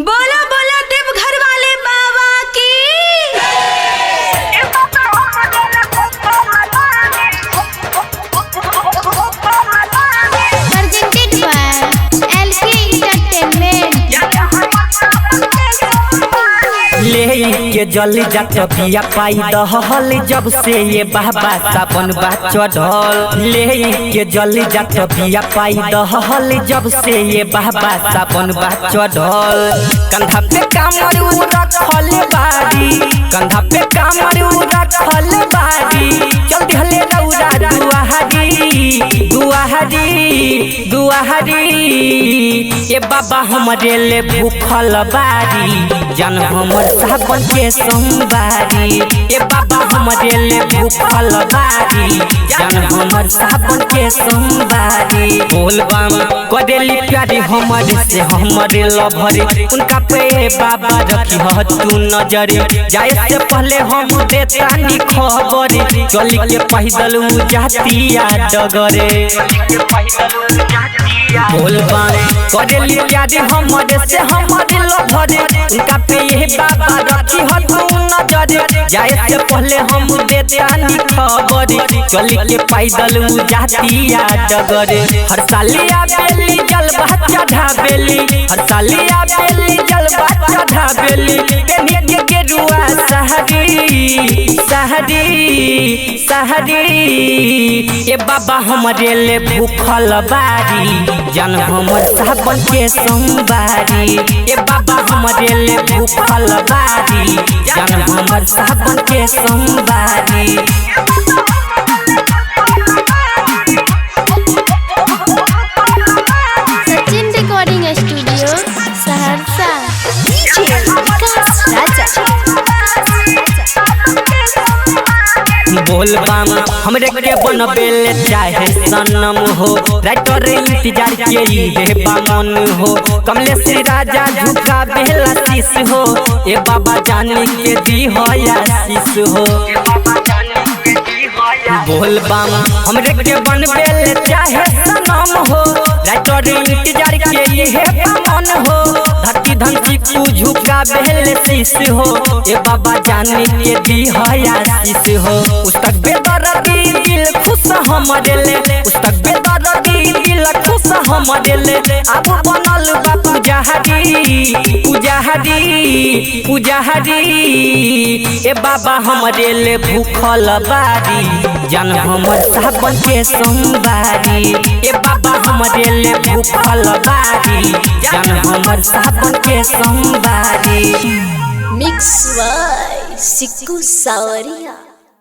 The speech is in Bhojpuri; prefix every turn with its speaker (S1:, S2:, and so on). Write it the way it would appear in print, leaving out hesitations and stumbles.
S1: बोला बोला देवघर वाले बाबा की।
S2: Presented by LK Entertainment.
S3: ले के जल जात बिया पाई दहल जब से ये बाबा सावन बा चढ़ल। ले के जल जात बिया पाई दहल जब से ये बाबा सावन बा चढ़ल। कंधा पे कामर उ रखल बारी, कंधा पे कामर उ रखल बारी। चल दिहले रौरा दुआहरी दुआहरी दुआहरी। ए बाबा हमरे ले भूखल बारी, जन हमर सावन के सोमवारी। ए बाबा हमरे ले भूखल बारी, जन हमर सावन के सोमवारी। बोल बम करेली प्यारी हमर से हमरे लभरे, उनका पे ए बाबा रखी ह तू नजर। जाए से पहले हम देतानी खबर, चल के पैदल उ जातिया डगरे। बोल बम करेली प्यारी हमरे से हमरे लभरे, उनका पे ये बाबा रखी ह तू नजर। जाए से पहले हम देतानी खबर, चल के पैदल उ जातिया डगरे। हर सालिया बेली जलवा चढ़ाबेली, हर सालिया बेली जलवा चढ़ाबेली। पेनी के गेरुआ सहरी सहरी सहरी। ए बाबा हमरे ले भूखल बारी, जन हमर सावन के सोमवारी। ए बाबा हमरे ले भूखल बारी, जन हमर सावन के सोमवारी।
S2: Sachin recording studio Saharsa. DJ Vikas Raja.
S3: बोल बम हमरे के बनबेले चाहे सनम हो, राइटर इंतजार के हे बामन हो। कमलेश राजा झुका बेला शीश हो, ए बाबा जानी के दी हो आशीष हो। बोल बम हमरे के बनबेले चाहे सनम हो, राइटर इंतजार के हे बामन हो। धरती धनसी कु झुका बेले शीश हो, ए बाबा जानी के दी हो आशीष हो। पुस्तक बेदर्दी दिल खुश हमरे ले, पुस्तक बेदर्दी दिल खुश हमरे ले। अब बनल बा पुजारी पुजारी पुजारी। ए बाबा हमरे ले भूखल बारी, जन हमर सावन के सोमवारी। ए बाबा हमरे ले भूखल बारी, जन हमर सावन के सोमवारी।
S4: Mix by Sikku Sawaria.